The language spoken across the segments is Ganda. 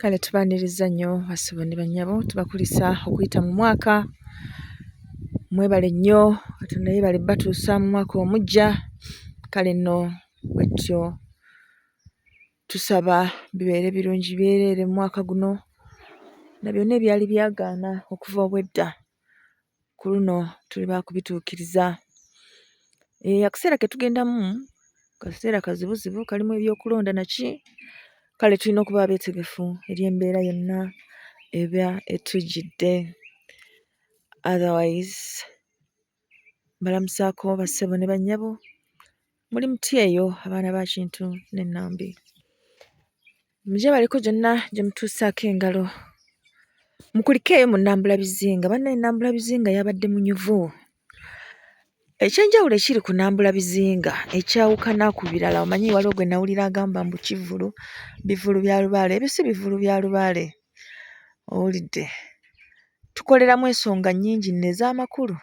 Kale tubaaniriza nnyo bassebo ne bannyabo, tubakulisa okuyita mu mwaka. Mwebale nnyo, Katonda yeebale bbatuusa mu mwaka omuggya. Kale nno bwe tutyo tusaba bibeere birungi byereere mu mwaka guno na byonna ebyali byagaana okuva obw'edda ku luno tuli baakubituukiriza. Eeh akaseera ke tugendamu kaseera kazibuzibu kalimu ebyokulonda na ki, kale tulina okuba abeetegefu eri embeera yonna eba etujjidde. Otherwise mbalamusaako bassebo ne bannyabo, muli mutya eyo abaana ba Kintu ne Nambi? Mugyebaleko gyonna gye mutuusaako engalo. Mukulikeeyo mu nnambula bizinga, bannaye nnambula bizinga yabadde munyuvu. Eky'enjawulo ekiri ku nnambula bizinga ekyawukana ku birala omanyi waliwo gwe nnawulira agamba mbu kivvulu bivvulu bya lubaale, ebyo si bivvulu bya lubaale owulidde. Tukoleramu ensonga nnyingi nno ez'amakulu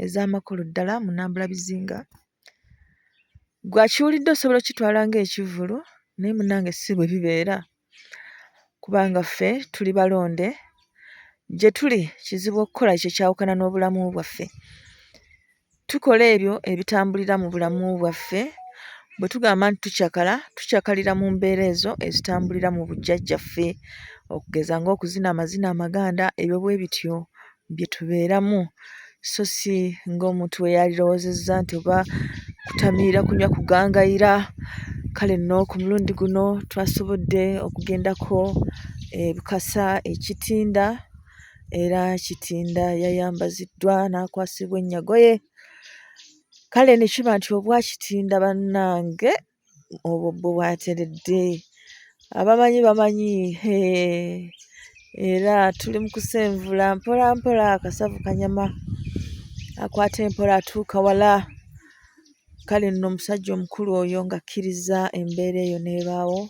ez'amakulu ddala mu nnambula bizinga. Ggwe akiwulidde osobola okkitwala ng'ekivvulu naye munnange si bwe bibeera kubanga ffe tuli balonde, gye tuli kizibu okukola ekyo ekyawukana n'obulamu bwaffe. Tukola ebyo ebitambulira mu bulamu bwaffe. Bwe tugamba nti tucakala, tucakalira mu mbeera ezo ezitambulira mu bujjajjaffe okugeza ng'okuzina amazina amaganda ebyo bwe bityo bye tubeeramu so si ng'omuntu bwe yandirowoozezza nti oba kutamiira kunywa kugangayira. Kale nno ku mulundi guno twasobodde okugendako e Bukasa e Kitinda era Kitinda yayambaziddwa n'akwasibwa ennyago ye. Kale ne kiba nti Obwakitinda bannange obwo bwo bwateredde. Abamanyi bamanyi, hee era tuli mu kusenvula mpola mpola akasavu kanyama akwata empola atuuka wala. Kale nno omusajja omukulu oyo ng'akkirizza embeera eyo n'ebaawo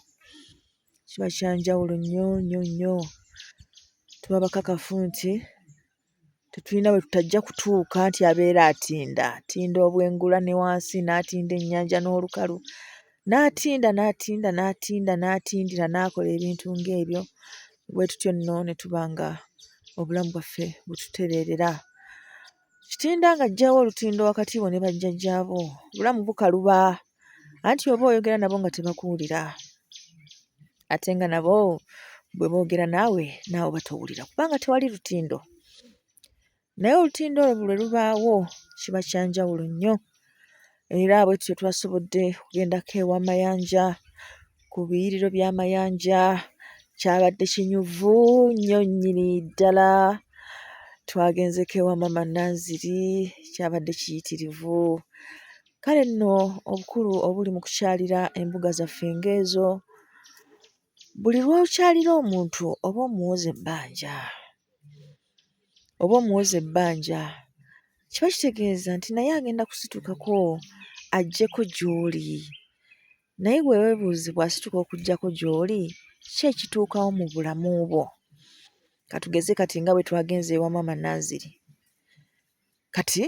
kiba kya njawulo nnyo nnyo nnyo. Tuba bakakafu nti tetulina we tutajja kutuuka nti abeera atinda, atinda obwengula ne wansi n'atinda ennyanja n'olukalu n'atinda n'atinda n'atinda n'atindira n'akola ebintu ng'ebyo bwe tutyo nno ne tuba nga obulamu bwaffe bututereerera. Kitinda ng'aggyawo olutindo wakati wo ne bajjajjaabo, obulamu bukaluba anti oba oyogera nabo nga tebakuwulira ate nga nabo bwe boogera naawe naawe oba towulira kubanga tewali lutindo. Naye olutindo olwo buli lwe lubaawo kiba kya njawulo nnyo era bwe tutyo twasobodde okugendako ewa Mayanja ku biyiriro bya Mayanja kyabadde kinyuvu nnyo nnyini ddala. Twagenzeko ewa maama Nanziri kyabadde kiyitirivu. Kale nno obukulu obuli mu kukyalira embuga zaffe ng'ezo, buli lw'okyalira omuntu oba omuwoza ebbanja, oba omuwoza ebbanja kiba kitegeeza nti naye agenda kusitukako ajjeko gy'oli. Naye bwe weebuuze bw'asituka okujjako gy'oli ki ekituukawo mu bulamu bwo? Katugeze kati nga bwe twagenze ewa maama Nanziri kati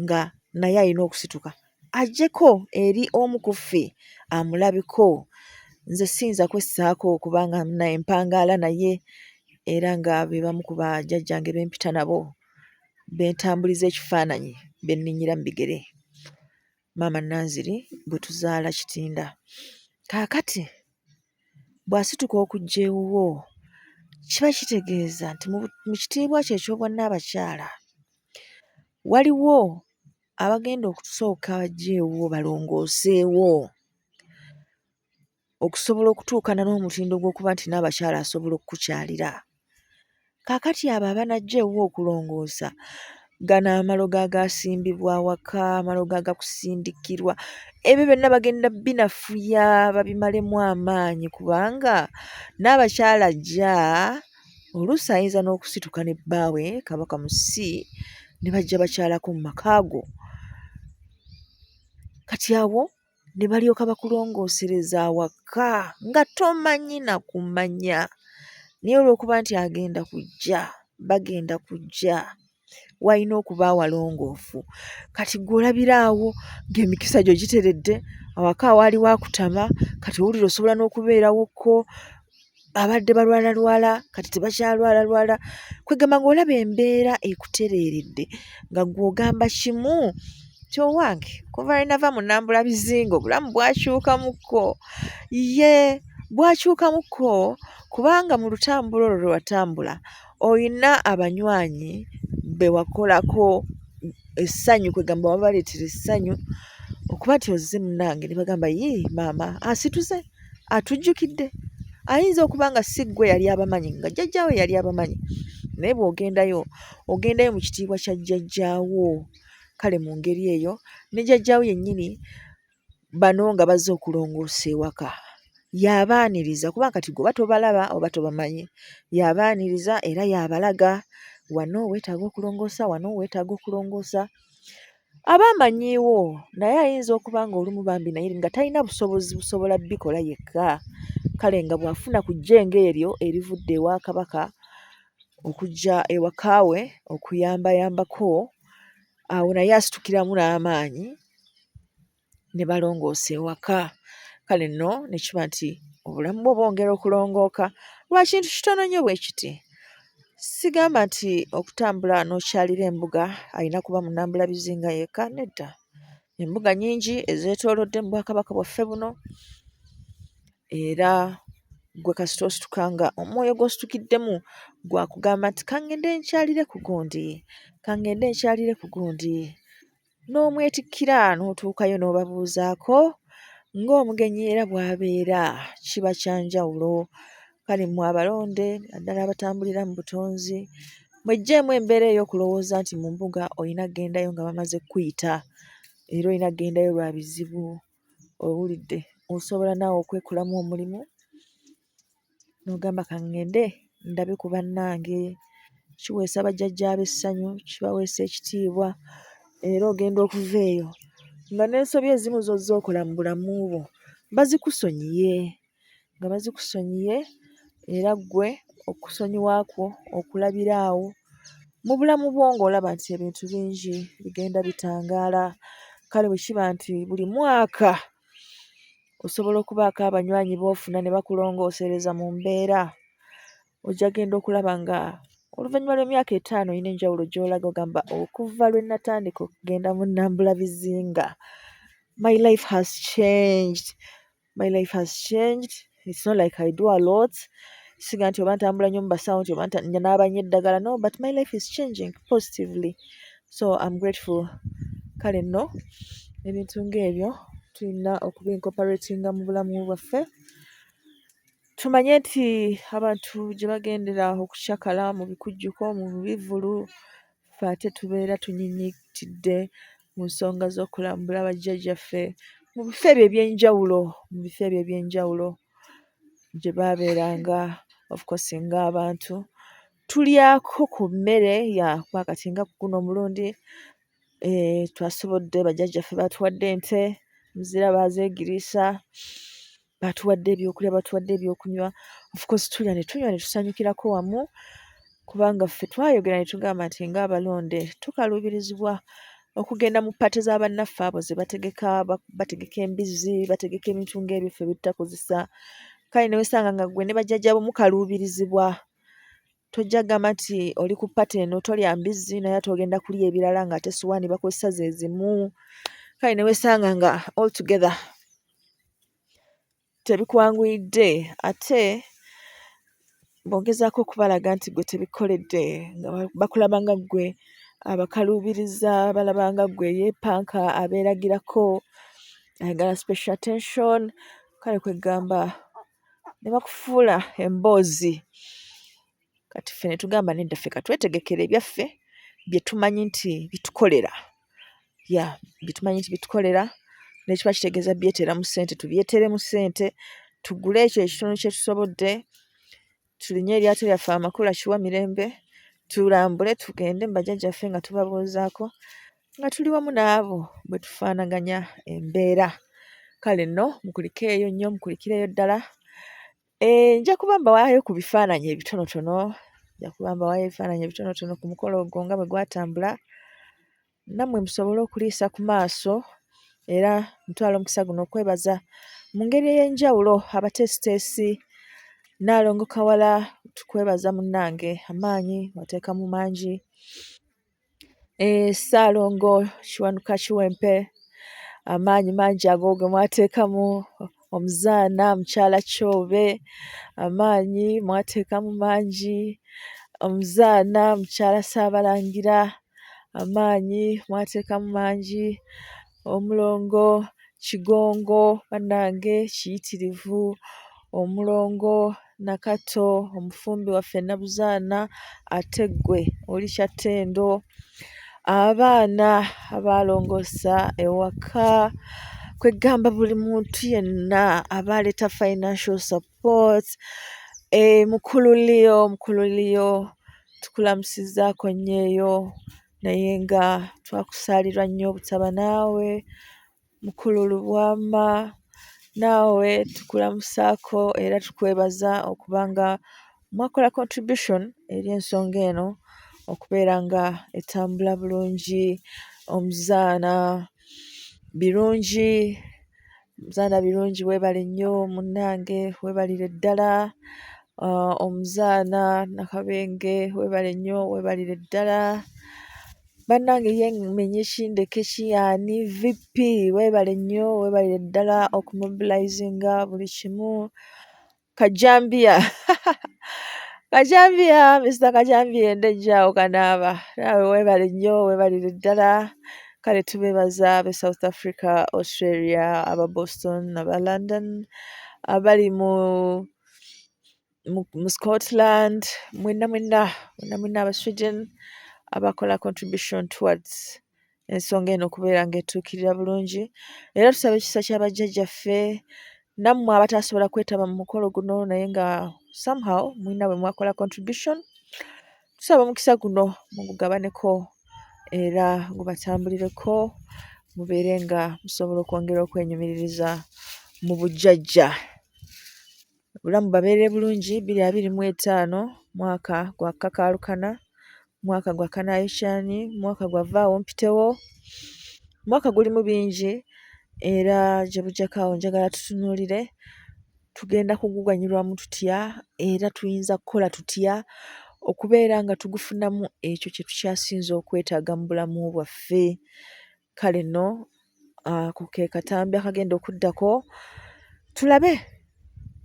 nga naye alina okusituka ajjeko eri omu ku ffe amulabeko. Nze siyinza kwessaako kubanga naye mpangaala naye era nga be bamu ku bajjajjange be mpita nabo be ntambuliza ekifaananyi be nninnyira mu bigere. Maama Nanziri bwe tuzaala Kitinda. Kaakati bw'asituka okujja ewuwo kiba kitegeeza nti mu kitiibwa kye eky'obwannaabakyala waliwo abagenda okusooka bajje ewuwo balongooseewo okusobola okutuukana n'omutindo gw'okuba nti nnaabakyala asobola okukukyalira. Kaakati abo abanajja ewuwo okulongoosa gano amalogo agaasimbibwa awaka, amalogo agakusindikirwa, ebyo byonna bagenda binafuya babimalemu amaanyi kubanga nnaabakyala ajja oluusi ayinza n'okusituka ne bbaawe Kabaka Musisi ne bajja bakyalako mu maka go. Kati awo ne balyoka bakulongoosereza awaka nga tomanyi na kumanya naye olw'okuba nti agenda kujja, bagenda kujja walina okuba awalongoofu. Kati ggwe olabira awo ng'emikisa gyo giteredde, awaka awaali waakutama kati owulira osobola n'okubeerawokko. Abadde balwalalwala kati tebakyalwalalwala. Kwegamba ng'olaba embeera ekutereeredde nga ggwe ogamba kimu nti owange kuva lwe nava mu nnambula bizinga obulamu bwakyukamukko. Ye bwakyukamukko kubanga mu lutambula olwo lwe watambula oyina abanywanyi be wakolako essanyu kwegamba wabaleetera essanyu okuba nti ozze munnange ne bagamba yii maama asituse atujjukidde. Ayinza okuba nga si ggwe yali abamanyi nga jjajjaawe yali abamanyi naye bw'ogendayo ogendayo mu kitiibwa kya jjajjaawo. Kale mu ngeri eyo ne jjajjaawo yennyini bano nga bazze okulongoosa ewaka y'abaaniriza kuba kati ggwe oba tobalaba oba tobamanyi y'abaaniriza era y'abalaga wano weetaaga okulongoosa wano weetaaga okulongoosa. Aba amanyiiwo naye ayinza okuba ng'olumu bambi naye nga talina busobozi busobola bikola yekka kale nga bw'afuna ku jjengo eryo erivudde ewa Kabaka okujja ewaka we okuyambayambako awo naye asitukiramu n'amaanyi ne balongoosa ewaka. Kale nno ne kiba nti obulamu bwo bwongera okulongooka lwa kintu kitono nnyo bwe kiti. Sigamba nti okutambula n'okyalira embuga alina kuba munnambula bizinga yekka, nedda. Embuga nnyingi ezeetoolodde mu Bwakabaka bwaffe buno era ggwe kasita osituka nga omwoyo gw'ositukiddemu gwa kugamba nti ka ŋŋende nkyalire ku gundi, ka ŋŋende nkyalire ku gundi. N'omwetikkira n'otuukayo n'obabuuzaako ng'omugenyi era bw'abeera kiba kya njawulo. Kale mmwe abalonde naddala abatambulira mu butonzi mweggyeemu embeera ey'okulowooza nti mu mbuga olina kugendayo nga bamaze kukuyita era olina kugendayo lwa bizibu. Owulidde osobola naawe okwekolamu omulimu n'ogamba ka ŋŋende ndabe ku bannange. Kiweesa bajjajjaabe essanyu, kibaweesa ekitiibwa era ogenda okuva eyo nga n'ensobi ezimu z'ozze okola mu bulamu bwo bazikusonyiye, nga bazikusonyiye era ggwe okusonyiwa kwo okulabira awo mu bulamu bwo ng'olaba nti ebintu bingi bigenda bitangaala. Kale bwe kiba nti buli mwaka osobola okubaako abanywanyi b'ofuna ne bakulongoosereza mu mbeera, ojja genda okulaba nga oluvannyuma lw'emyaka etaano olina enjawulo gy'olaga ogamba okuva lwe natandika okugenda mu nnambula bizinga my life has changed, my life has changed. It's not like I do a lot siga nti oba ntambula nnyo mu basawo nti oba naaba nnyo eddagala no but my life is changing positively so I'm grateful. Kale nno ebintu ng'ebyo tulina okubi-incorporatinga mu bulamu bwaffe tumanye nti abantu gye bagendera okucakala mu bikujjuko mu bivvulu ffe ate tubeera tunyinyitidde mu nsonga z'okulambula bajjajjaffe mu bifo ebyo eby'enjawulo mu bifo ebyo eby'enjawulo gye baabeeranga of course ng'abantu tulyako ku mmere ya kuba kati nga ku guno omulundi twasobodde bajjajjaffe baatuwadde ente muzira baazeegiriisa baatuwadde ebyokulya batuwadde ebyokunywa of course tulya ne tunywa ne tusanyukirako wamu kubanga ffe twayogera ne tugamba nti ng'abalonde tukaluubirizibwa okugenda mu party za bannaffe abo ze bategeka bategeka embizzi bategeka ebintu ng'ebyo ffe bye tutakozesa kale ne weesanga nga ggwe ne bajjajjaabo mukaluubirizibwa tojja kugamba nti oli ku party eno tolya mbizzi naye ate ogenda kulya ebirala ng'ate essowaani bakozesa ze zimu kale ne weesanga nga all together tebikwanguyidde ate bw'ogezaako okubalaga nti ggwe tebikoledde nga bakulaba nga ggwe abakaluubiriza balaba nga ggwe eyeepanka abeeragirako ayagala special attention kale kwe ggamba ne bakufuula emboozi. Kati ffe ne tugamba nedda ffe ka twetegekere ebyaffe bye tumanyi nti bitukolera ya bye tumanyi nti bitukolera ne kiba kitegeeza byeteeramu ssente tubyeteeremu ssente tugule ekyo ekitono kye tusobodde tulinye eryato lyaffe amakula kiwa mirembe tulambule tugende mu bajjajjaffe nga tubabuuzaako nga tuli wamu n'abo bwe tufaanaganya embeera. Kale nno mukulikeeyo nnyo mukulikireyo ddala. Nja kuba mbawaayo ku bifaananyi ebitonotono nja kuba mbawaayo ebifaananyi ebitonotono ku mukolo ogwo nga bwe gwatambula nammwe musobole okuliisa ku maaso era ntwala omukisa guno okwebaza mu ngeri ey'enjawulo abateesiteesi Nnaalongo Kawala tukwebaza munnange amaanyi wateekamu mangi. Ssaalongo Kiwanuka Kiwempe amaanyi mangi ago ge mwateekamu, Omuzaana mukyala Kyobe amaanyi mwateekamu mangi, Omuzaana mukyala Ssaabalangira amaanyi mwateekamu mangi, Omulongo Kigongo bannange kiyitirivu, Omulongo Nakato omufumbi waffe Nabuzaana ate ggwe oli kya ttendo, abaana abaalongoosa ewaka, kwe ggamba buli muntu yenna aba aleeta financial support, mukulu Leo, mukulu Leo tukulamusizzaako nnyo eyo naye nga twakusaalirwa nnyo obutaba naawe, mukulu Lubwama naawe tukulamusaako era tukwebaza okuba nga mwakola contribution eri ensonga eno okubeera nga etambula bulungi. Omuzaana Birungi, Omuzaana Birungi weebale nnyo munnange weebalire ddala, Omuzaana Nakabenge weebale nnyo weebalire ddala. Bannange ye mmenye ki ndeke ki ani VP weebale nnyo weebalire ddala okumobilizinga buli kimu. Kajambiya Kajambiya Mister Kajambiya endejje awo kanaaba naawe weebale nnyo weebalire ddala. Kale tubeebaza ab'e South Africa, Australia, aba Boston, aba London, abali mu mu Scotland, mwenna mwenna mwenna mwenna aba Sweden abakola contribution towards ensonga eno okubeera ng'etuukirira bulungi. Era tusaba ekisa kya bajjajjaffe nammwe abataasobola kwetaba mu mukolo guno naye nga somehow mulina bwe mwakola contribution, tusaba omukisa guno mugugabaneko era gubatambulireko mubeere nga musobola okwongera okwenyumiririza mu bujjajja. Obulamu bubabeerere bulungi 2025 mwaka gwa kakaalukana, mwaka gwa kanaayokyani, mwaka gwa vvaawo mpitewo, mwaka gulimu bingi era gye bujjako awo njagala tutunuulire tugenda kuguganyulwamu tutya era tuyinza kukola tutya okubeera nga tugufunamu ekyo kye tukyasinze okwetaaga mu bulamu bwaffe. Kale nno ako ke katambi akagenda okuddako tulabe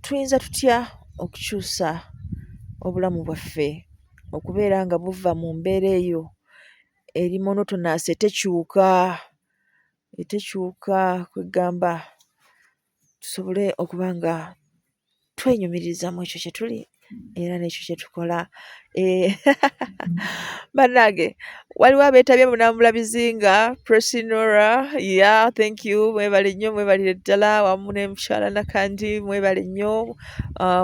tuyinza tutya okukyusa obulamu bwaffe okubeera nga buva mu mbeera eyo eri monotonous etekyuka etekyuka kwe ggamba tusobole okuba nga twenyumiririza mu ekyo kye tuli era n'ekyo kye tukola. Bannange waliwo abeetabye mu nambula bizinga Prossy Nora, yeah thank you mwebale nnyo mwebalire ddala wamu ne mukyala Nakandi mwebale nnyo,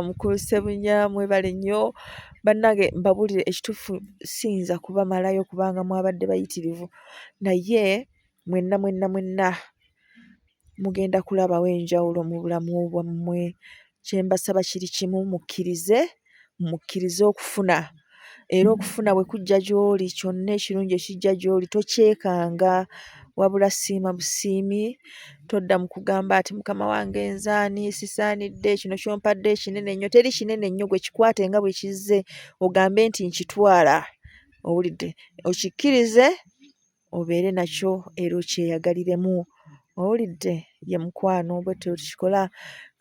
mukulu Ssebunya mwebale nnyo. Bannange mbabuulire ekituufu siyinza kubamalayo kubanga mwabadde bayitirivu naye mwenna mwenna mwenna mugenda kulabawo enjawulo mu bulamu bwammwe. Kye mbasaba kiri kimu mukkirize, mukkirize okufuna era okufuna bwe kujja gy'oli kyonna ekirungi ekijja gy'oli tokyekanga wabula siima busiimi todda mu kugamba ati mukama wange nze ani sisaanidde kino ky'ompadde kinene nnyo teri kinene nnyo gwe kikwate nga bwe kizze ogambe nti nkitwala owulidde okikkirize obeere nakyo era okyeyagaliremu owulidde ye mukwano bwetutyo tukikola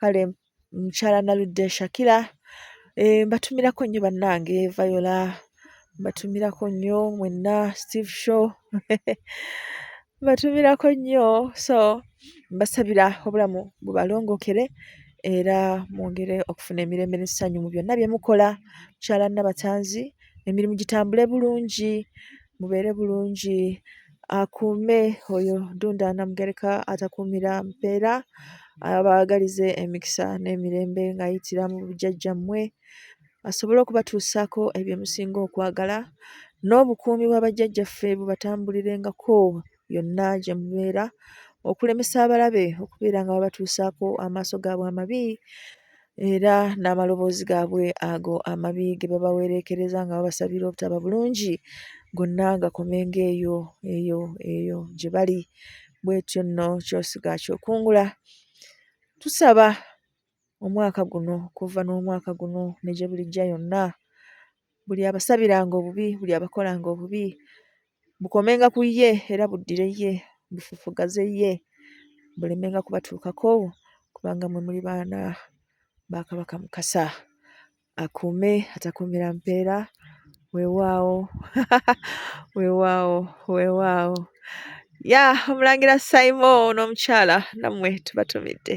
kale mukyala Naludde Shakira mbatumirako nnyo bannange Viola mbatumirako nnyo mwenna Steve Show mbatumirako nnyo so mbasabira obulamu bubalongokere era mwongere okufuna emirembe n'essanyu mu byonna bye mukola mukyala Nabatanzi emirimu gitambule bulungi mubeere bulungi akuume oyo Ddunda Namugereka atakuumira mpeera abaagalize emikisa n'emirembe ng'ayitira mu bujjajjammwe asobole okubatuusaako ebyo bye musinga okwagala n'obukuumi bwa bajjajjaffe bubatambulirengako yonna gye mubeera okulemesa abalabe okubeera nga babatuusaako amaaso gaabwe amabi era n'amaloboozi gaabwe ago amabi ge babawereekereza nga babasabira obutaba bulungi gonna gakomenga eyo eyo eyo gye bali bwetyo nno ky'osiga ky'okungula tusaba Omwaka guno okuva n'omwaka guno ne gye bulijja yonna. Buli abasabiranga obubi, buli abakolanga obubi, bukomenga ku ye era buddire ye, bufufuggaze ye, bulemenga kubatuukako kubanga mmwe muli baana ba Kabaka Mukasa. Akuume atakuumira mpeera, weewaawo, weewaawo, weewaawo. Ya Omulangira Saimo n'omukyala nammwe tubatumidde.